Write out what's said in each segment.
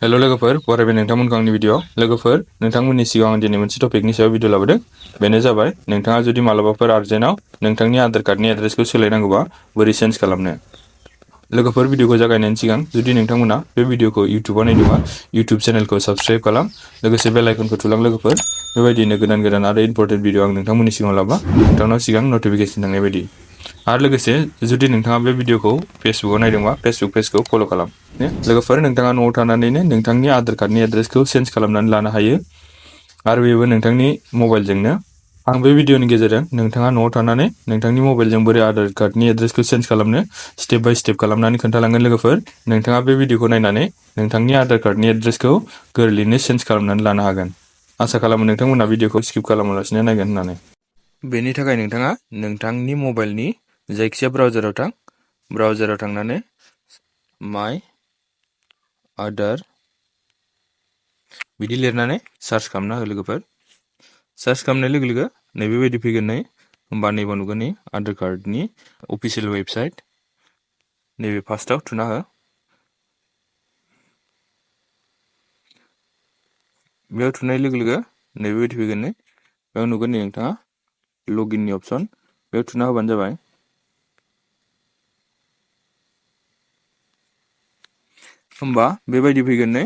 हेल' लोगोफोर बरायबाय नोंथांमोनखौ आंनि भिडिअ लोगोफोर नोंथांमोननि सिगाङाव आं दिनै मोनसे टपिकनि सायाव भिडिअ लाबोदों बेनो जाबाय नोंथाङा जुदि मालाबाफोर आर्जेन्टआव नोंथांनि आधार कार्डनि एड्रेसखौ सोलायनांगौबा बोरै चेन्ज खालामनो लोगोफोर भिडिअखौ जागायनायनि सिगां जुदि नोंथांमोना बे भिडिअखौ इउटुबाव नायदोंबा इउटुब चेनेलखौ साबस्क्राइब खालाम लोगोसे बेल आइकनखौ थुलां लोगोफोर बेबायदिनो गोदान गोदान आरो इम्पर्टेन्ट भिडिअ आं नोंथांमोननि सिगाङाव लाबा नोंथांनाव सिगां नटिफिकेसन थांनाय बायदि आरो लोगोसे जुदि नोंथाङा बे भिडिअखौ फेसबुकाव नायदोंबा फेसबुक पेजखौ फल' खालाम लोगोफोर नोंथाङा न'आव थानानैनो नोंथांनि आधार कार्डनि एड्रेसखौ चेन्ज खालामनानै लानो हायो आरो बेबो नोंथांनि मबाइलजोंनो आं बे भिडिअनि गेजेरजों नोंथाङा न'आव थानानै नोंथांनि मबाइलजों बोरै आधार कार्डनि एड्रेसखौ चेन्ज खालामनो स्टेप बाय स्टेप खालामनानै खोन्थालांगोन लोगोफोर नोंथाङा बे भिडिअखौ नायनानै नोंथांनि आधार कार्डनि एड्रेसखौ गोरलैयैनो चेन्ज खालामनानै लानो हागोन आसा खालामो नोंथांमोना भिडिअखौ स्किप खालामालासिनो नायगोन होननानै बेनि थाखाय नोंथाङा नोंथांनि मबाइलनि जायखिजाया ब्राउजाराव थां ब्राउजाराव थांनानै माय आधार बिदि लिरनानै सार्च खालामना हो लोगोफोर सार्च खालामनाय लोगो लोगो नैबेबायदि फैगोन नै होमबा नैबाव नुगोन नै आधार कार्डनि अफिसियेल वेबसाइट नैबे फार्स्टआव थुना हो बेयाव थुनाय लोगो लोगो नैबेबायदि फैगोन नै बेयाव नुगोन नै नोंथाङा लगिननि अपसन बेयाव थुना होबानो जाबाय होमबा बेबायदि फैगोन नै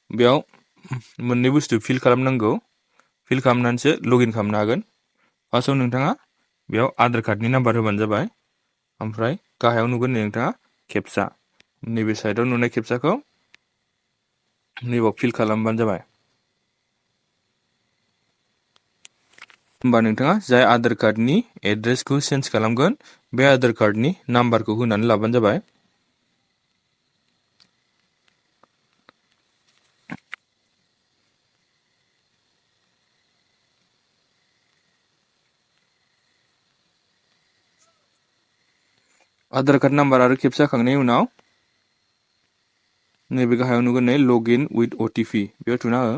बेयाव मोननै बुस्थु फिल खालामनांगौ फिल खालामनानैसो लगइन खालामनो हागोन फार्स्टआव नोंथाङा बेयाव आधार कार्डनि नाम्बार होबानो जाबाय ओमफ्राय गाहायाव नुगोन नै नोंथाङा केपचा नैबे साइडआव नुनाय केपचाखौ नैबाव फिल खालामबानो जाबाय होमबा नोंथाङा जाय आधार कार्डनि एड्रेसखौ चेन्ज खालामगोन बे आधार कार्डनि नाम्बारखौ होनानै लाबानो जाबाय आधार कार्ड नाम्बार आरो केपचा होखांनायनि उनाव नैबे गाहायाव नुगोन नै लगइन विथ अटिपि बेयाव थुना हो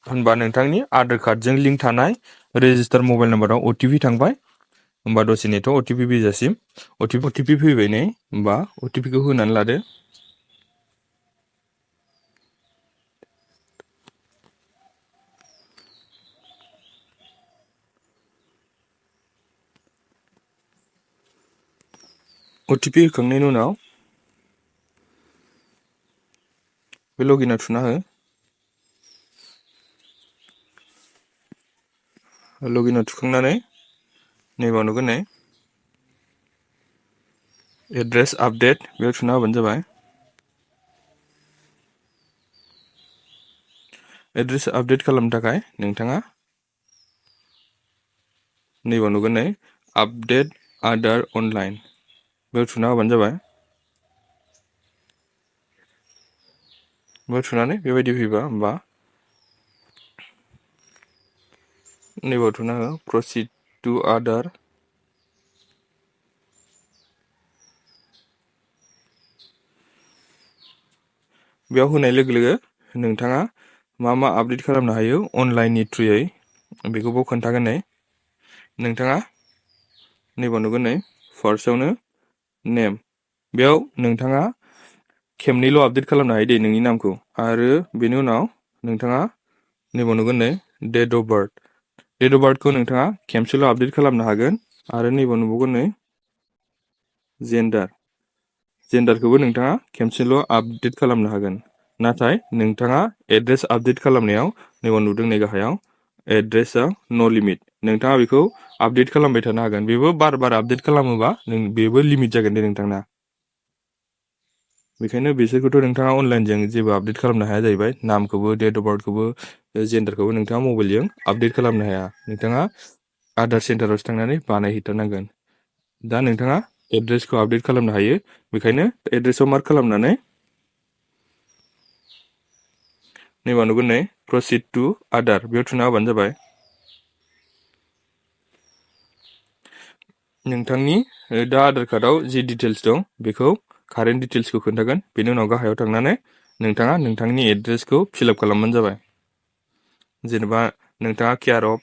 होनबा नोंथांनि आधार कार्डजों लिंक थानाय रेजिस्टार मबाइल नाम्बाराव अटिपि थांबाय होमबा दसे नेथ' अटिपि फैजासिम अटिपि फैबाय नै होमबा अटिपिखौ होनानै लादो अटिपि होखांनायनि उनाव बे लगिनाव थुना हो लगिनाव थुखांनानै नैबाव नुगोन नै एड्रेस आपडेट बेयाव थुना होबानो जाबाय एड्रेस आपडेट खालामनो थाखाय नोंथाङा नैबाव नुगोन नै आपडेट आधार अनलाइन बेयाव थुना होबानो जाबाय बेयाव थुनानै बेबायदि फैबा होमबा नैबाव थुना हो प्रसिड टु आधार बेयाव होनाय लोगो लोगो नोंथाङा मा मा आपडेट खालामनो हायो अनलाइननि थ्रुयै बेखौबो खोन्थागोन नै नोंथाङा नैबाव नुगोन नै फार्स्टआवनो नेम बेयाव नोंथाङा खेबनैल' आपडेट खालामनो हायो दे नोंनि नामखौ आरो बेनि उनाव नोंथाङा नैबाव नुगोन नै डेट अफ बार्थखौ नोंथाङा खेमसेल' आपडेट खालामनो हागोन आरो नैबाव नुबावगोन नै जेन्डारखौबो नोंथाङा खेमसेल' आपडेट खालामनो हागोन नाथाय नोंथाङा एड्रेस आपडेट खालामनायाव नैबाव नुदों नै गाहायाव एड्रेसा न' लिमिट नोंथाङा बेखौ आपडेट खालामबाय थानो हागोन बेबो बार बार आपडेट खालामोबा बेबो लिमिट जागोन दे नोंथांना बेखायनो बिसोरखौथ' नोंथाङा अनलाइनजों जेबो आपडेट खालामनो हाया जाहैबाय नामखौबो डेट अफ बार्थखौबो जेन्डारखौबो नोंथाङा मबाइलजों आपडेट खालामनो हाया नोंथाङा आधार सेन्टारावसो थांनानै बानायहैथारनांगोन दा नोंथाङा एड्रेसखौ आपडेट खालामनो हायो बेखायनो एड्रेसाव मार्क खालामनानै नैबाव नुगोन नै प्रसिड टु आधार बेयाव थुना होबानो जाबाय नोंथांनि दा आधार कार्डआव जि डिटेल्स दं बेखौ कारेन्ट डिटेल्सखौ खोन्थागोन बेनि उनाव गाहायाव थांनानै नोंथाङा नोंथांनि एड्रेसखौ फिलआप खालामबानो जाबाय जेनेबा नोंथाङा केयार अफ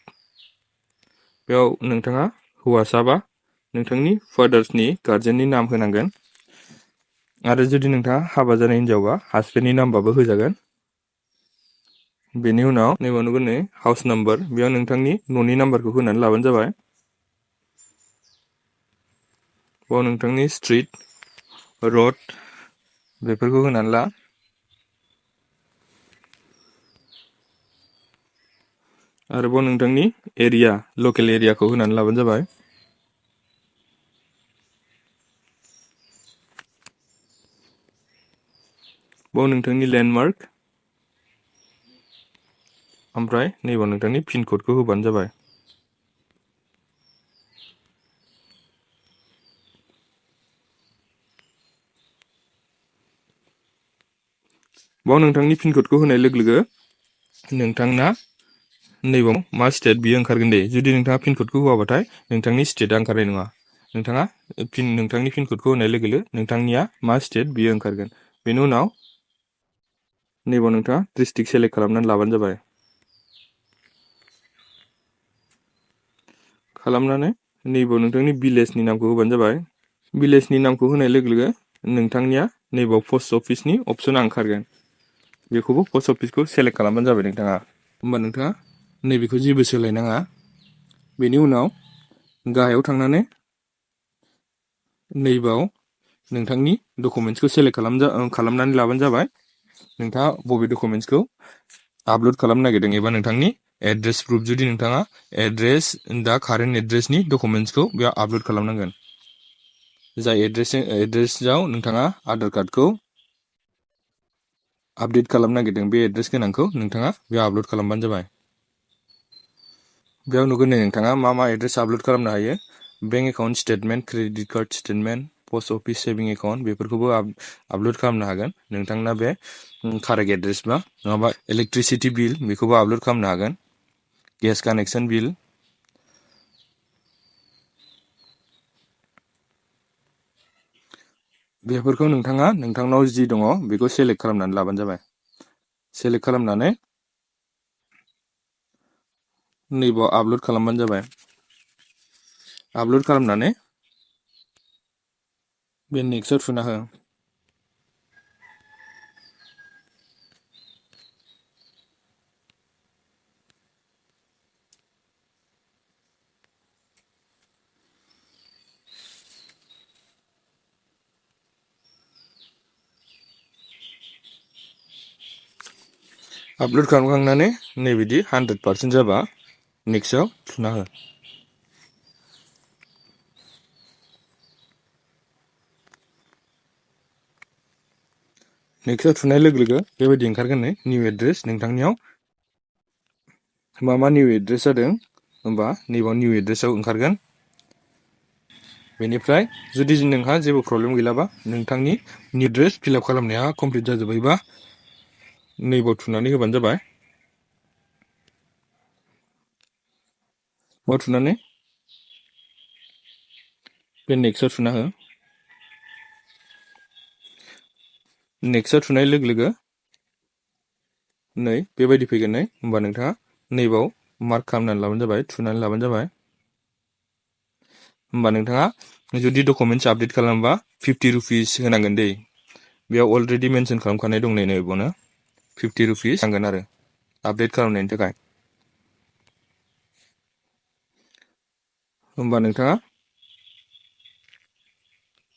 बेयाव नोंथाङा हौवासाबा नोंथांनि फादार्सनि गार्जेननि नाम होनांगोन आरो जुदि नोंथाङा हाबा जानाय हिनजावबा हासबेन्डनि नामबाबो होजागोन। बेनि उनाव नैबाव नुगोन नै हाउस नाम्बार, बेयाव नोंथांनि न'नि नाम्बारखौ होनानै लाबानो जाबाय। बाव नोंथांनि स्ट्रिट, रड बेफोरखौ होनानै ला। आरोबाव नोंथांनि एरिया, लकेल एरियाखौ होनानै लाबानो जाबाय। बाव नोंथांनि लेन्डमार्क, ओमफ्राय नैबाव नोंथांनि पिन क'डखौ होबानो जाबाय। बाव नोंथांनि पिन क'डखौ होनाय लोगो लोगो नोंथांना नैबाव मा स्टेट बियो ओंखारगोन दे। जुदि नोंथाङा पिन क'डखौ होआबाथाय नोंथांनि स्टेटआ ओंखारनाय नङा। नोंथाङा नोंथांनि पिन क'डखौ होनाय लोगो लोगो नोंथांनिया मा स्टेट बियो ओंखारगोन। बेनि उनाव नैबाव नोंथाङा डिस्ट्रिक्ट सेलेक्ट खालामनानै लाबानो जाबाय। खालामनानै नैबाव नोंथांनि भिलेजनि नामखौ होबानो जाबाय। भिलेजनि नामखौ होनाय लोगो लोगो नोंथांनिया नैबाव पस्ट अफिसनि अपसना ओंखारगोन। बेखौबो पस्ट अफिसखौ सेलेक्ट खालामबानो जाबाय नोंथाङा। होमबा नोंथाङा नैबेखौ जेबो सोलायनाङा। बेनि उनाव गाहायाव थांनानै नैबाव नोंथांनि डकुमेन्टसखौ सेलेक्ट खालामनानै लाबानो जाबाय। नोंथाङा बबे डकुमेन्टसखौ आपल'ड खालामनो नागिरदों, एबा नोंथांनि एड्रेस प्रुफ, जुदि नोंथाङा एड्रेस दा कारेन्ट एड्रेसनि डकुमेन्टसखौ बेयाव आपल'ड खालामनांगोन। जाय एड्रेसआव नोंथाङा आधार कार्डखौ आपडेट खालामनो नागिरदों, बे एड्रेस गोनांखौ नोंथाङा बेयाव आपल'ड खालामबानो जाबाय। बेयाव नुगोन नै नोंथाङा मा मा एड्रेस आपल'ड खालामनो हायो। Bank account statement, credit card statement, post office saving account बेफोरखौबो आपल'ड खालामनो हागोन। नोंथांना बे कारेक्ट एड्रेसबा, नङाबा इलेक्ट्रिसिटि बिल बेखौबो आपल'ड खालामनो हागोन। गेस कानेक्सन बिल, बेफोरखौ नोंथाङा नोंथांनाव जि दङ बेखौ सेलेक्ट खालामनानै लाबानो जाबाय। सेलेक्ट खालामनानै नैबाव आपल'ड खालामबानो जाबाय। आपल'ड खालामनानै बे नेक्स्टआव थुना हो। आपल'ड खालामखांनानै नैबिदि 100% जाबा नेक्स्टआव थुना हो। नेक्स्टआव थुनाय लोगो लोगो बेबायदि ओंखारगोन नै निउ एड्रेस। नोंथांनियाव मा निउ एड्रेस जादों होमबा नैबाव निउ एड्रेसआव ओंखारगोन। बेनिफ्राय जुदि नोंहा जेबो प्रब्लेम गैलाबा, नोंथांनि निउ एड्रेस फिलआप खालामनाया कमप्लिट जाजोब्बायबा नैबाव थुनानै होबानो जाबाय। बाव थुनानै बे नेक्स्टआव थुना हो। नेक्स्टआव थुनाय लोगो लोगो नै बेबायदि फैगोन नै। होमबा नोंथाङा नैबाव मार्क खालामनानै लाबानो जाबाय, थुनानै लाबानो जाबाय। होमबा नोंथाङा जुदि डकुमेन्टस आपडेट खालामबा 50 रुपिस होनांगोन दै। बेयाव अलरेडि मेनसन खालामखानाय दं नै नैबावनो 50 रुपिस नांगोन आरो आपडेट खालामनायनि थाखाय। होमबा नोंथाङा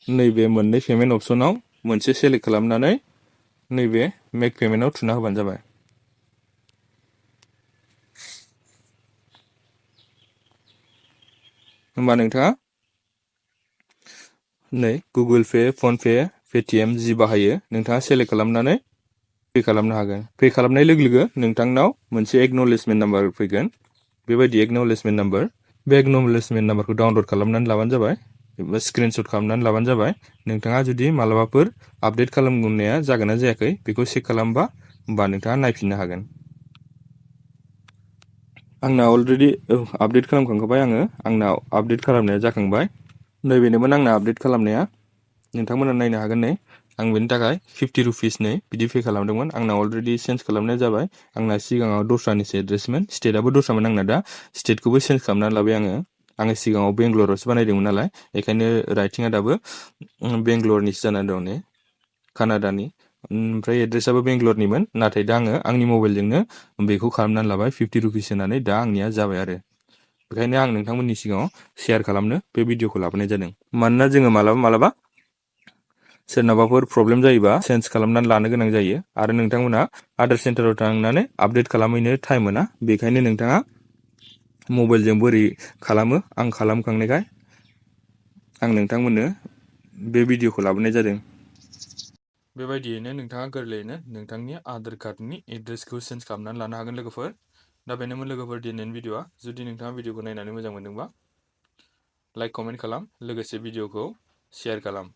नैबे मोननै पेमेन्ट अपसनाव मोनसे सेलेक्ट खालामनानै नैबे मेक पेमेन्टआव थुना होबानो जाबाय। होमबा नोंथाङा नै गुगोल पे, फनपे, पेटिएम जि बाहायो नोंथाङा सेलेक्ट खालामनानै पे खालामनो हागोन। पे खालामनाय लोगो लोगो नोंथांनाव मोनसे एक्न'लेजमेन्ट नाम्बार फैगोन। बेबायदि एक्न'लेजमेन्ट नाम्बार, बे एक्न'लेजमेन्ट नाम्बारखौ डाउनलड खालामनानै लाबानो जाबाय, एबा स्क्रिनशट खालामनानै लाबानो जाबाय। नोंथाङा जुदि मालाबाफोर आपडेट खालामनाया जागोन ना जायाखै बेखौ चेक खालामबा, होमबा नोंथाङा नायफिननो हागोन। आंना अलरेडि आपडेट खालामखांबाय आङो। आंना आपडेट खालामनाया जाखांबाय। नैबेनोमोन आंना आपडेट खालामनाया। नोंथांमोना नायनो हागोन नै आं बेनि थाखाय 50 रुपिस नै बिदि पे खालामदोंमोन। आंना अलरेडि चेन्ज खालामनाय जाबाय। आंना सिगाङाव दस्रानिसो एड्रेसमोन, स्टेटआबो दस्रामोन आंना। दा स्टेटखौबो चेन्ज खालामनानै लाबाय आङो सिगाङाव बेंगलरावसो बानायदोंमोन नालाय, बेखायनो राइटिंआ दाबो बेंगलरनिसो जानानै दं नै। कानाडानि, ओमफ्राय एड्रेसाबो बेंगलरनिमोन, नाथाय दा आङो आंनि मबाइलजोंनो बेखौ खालामनानै लाबाय 50 रुपिस होनानै, दा आंनिया जाबाय आरो। बेखायनो आं नोंथांमोननि सिगाङाव शेयार खालामनो बे भिडिअखौ लाबोनाय जादों। मानोना जोङो मालाबा सोरनाबाफोर प्रब्लेम जायोबा चेन्ज खालामनानै लानो गोनां जायो, आरो नोंथांमोना आधार सेन्टाराव थांनानै आपडेट खालामहैनो टाइम मोना। बेखायनो नोंथाङा मबाइलजों बोरै खालामो आं खालामखांनायखाय आं नोंथांमोननो बे भिडिअखौ लाबोनाय जादों। बेबायदियैनो नोंथाङा गोरलैयैनो नोंथांनि आधार कार्डनि एड्रेसखौ चेन्ज खालामनानै लानो हागोन लोगोफोर। दा बेनोमोन लोगोफोर दिनैनि भिडिअआ। जुदि नोंथाङा भिडिअखौ नायनानै मोजां मोनदोंबा लाइक कमेन्ट खालाम, लोगोसे भिडिअखौ शेयार खालाम।